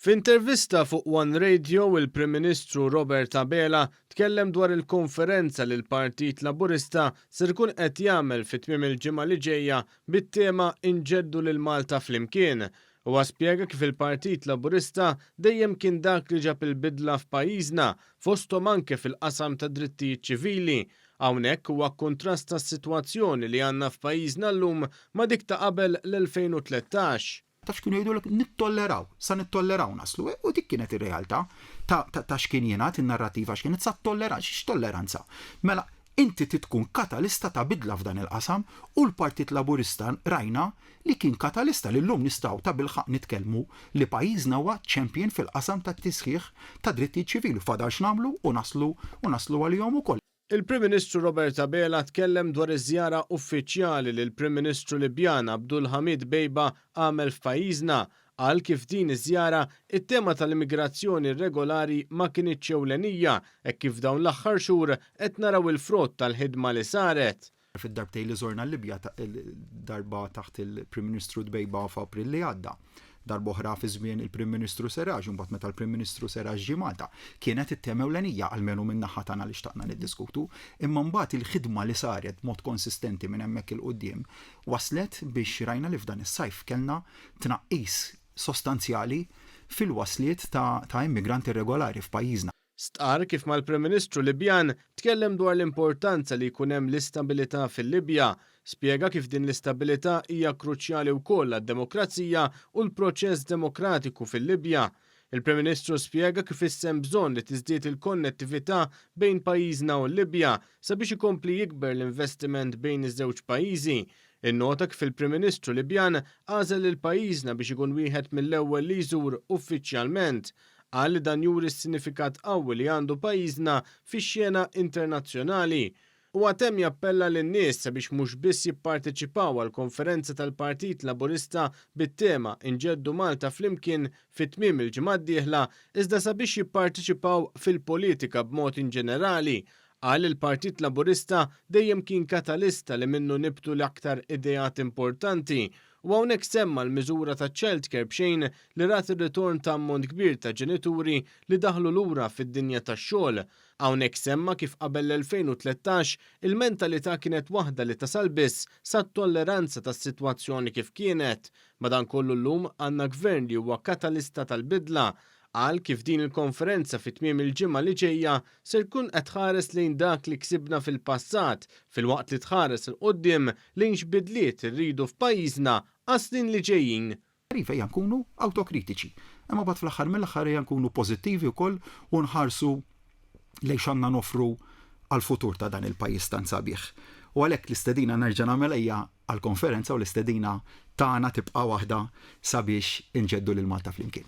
F'intervista fuq One Radio, il-Prim Ministru Robert Abela tkellem dwar il-konferenza li l-Partit Laburista ser ikun qed jagħmel fi tmiem il-ġimgħa li ġejja bit-tema 'Inġeddu lil Malta Flimkien'. Huwa spjega kif il-Partit Laburista dejjem kien dak li ġab il-bidla f'pajjiżna, fosthom anke fil-qasam tad-drittijiet ċivili. Hawnhekk huwa kkuntrasta s-sitwazzjoni li għandna f'pajjiżna llum ma' dik ta' qabel l-2013. Taf x'kienu jgħidulek? Nittolleraw, sa nittolleraw naslu. U dik kienet ir-realtà ta' ta' x'kien jingħad, in-narrattiva x'kienet, sa ttollera, x'tolleranza? Mela, inti trid tkun katalista ta' bidla f'dan il-qasam u l-Partit Laburista rajna li kien katalista li llum nistgħu tabilħaqq nitkellmu li pajjiżna huwa champion fil-qasam tat-tisħiħ tad-drittijiet ċivili. Fadal x'nagħmlu u naslu u naslu għalihom ukoll. Il-Prim Ministru Robert Abela tkellem dwar iż-żjara uffiċjali li l-Prim Ministru Libjan Abdul Hamid Dbeibah għamel f'pajjiżna. Qal kif f'din iż-żjara, it-tema tal-immigrazzjoni irregolari ma kinitx ewlenija hekk kif f'dawn l-aħħar xhur qed naraw il-frott tal-ħidma li saret. Fid-darbtejn li żorna l-Libja, darba taħt il-Prim Ministru Dbejba f'April li għadda, darba oħra fi żmien il-Prim Ministru Serraj, u mbagħad meta l-Prim Ministru Serraj ġie Malta, kienet it-tema ewlenija, almenu min-naħa tagħna li xtaqna niddiskutu. Imma mbagħad il-ħidma li saret b'mod konsistenti minn hemmhekk 'il quddiem waslet biex rajna li f'dan is-sajf kellna tnaqqis sostanzjali fil-wasliet ta' immigranti irregolari f'pajjiżna. Stqarr kif mal-Prim Ministru Libjan tkellem dwar l-importanza li jkun hemm l-istabilità fil-Libja. Spjega kif din l-istabilità hija kruċjali wkoll għad-demokrazija u l-proċess demokratiku fil-Libja. Il-Prim Ministru spjega kif issa hemm bżonn li tiżdied il-konnettività bejn pajjiżna u l-Libja sabiex ikompli jikber l-investiment bejn iż-żewġ pajjiżi. Innota kif il-Prim Ministru Libjan għażel lil pajjiżna biex ikun wieħed mill-ewwel li jżur uffiċjalment. Qal li dan juri s-sinifikat qawwi li għandu pajjiżna fix-xena internazzjonali. Huwa temm jappella lin-nies sabiex mhux biss jipparteċipaw għall-konferenza tal-Partit Laburista bit-tema 'Inġeddu Malta Flimkien' fi tmiem il-ġimgħa d-dieħla iżda sabiex jipparteċipaw fil-politika b'mod inġenerali. Qal li l-Partit Laburista dejjem kien katalista li minnu nibtu l-aktar ideat importanti u hawnhekk semma l-miżura ta' childcare b'xejn li rat ir-ritorn ta' ammont kbir ta' ġenituri li daħlu lura fid-dinja tax-xogħol. Hawnhekk semma kif qabel l-2013 il-mentalità kienet waħda li tasal biss sat-tolleranza tas-sitwazzjoni kif kienet. Madankollu llum għandna Gvern li huwa katalista tal-bidla. Qal kif din il-konferenza fi tmiem il-ġimgħa li ġejja ser tkun qed tħares lejn dak li ksibna fil-passat filwaqt li tħares 'il quddiem lejn x'bidliet irridu f'pajjiżna għas-snin li ġejjin. Iva, ejja nkunu awtokritiċi. Imma mbagħad fl-aħħar mill-aħħar ejja nkunu pożittivi wkoll u nħarsu lejn x'għandna noffru għall-futur ta' dan il-pajjiż tant sabiħ. U għalhekk l-istedina nerġa' nagħmel ejja għall-konferenza u l-istedina tagħna tibqa' waħda sabiex inġeddu lil Malta flimkien.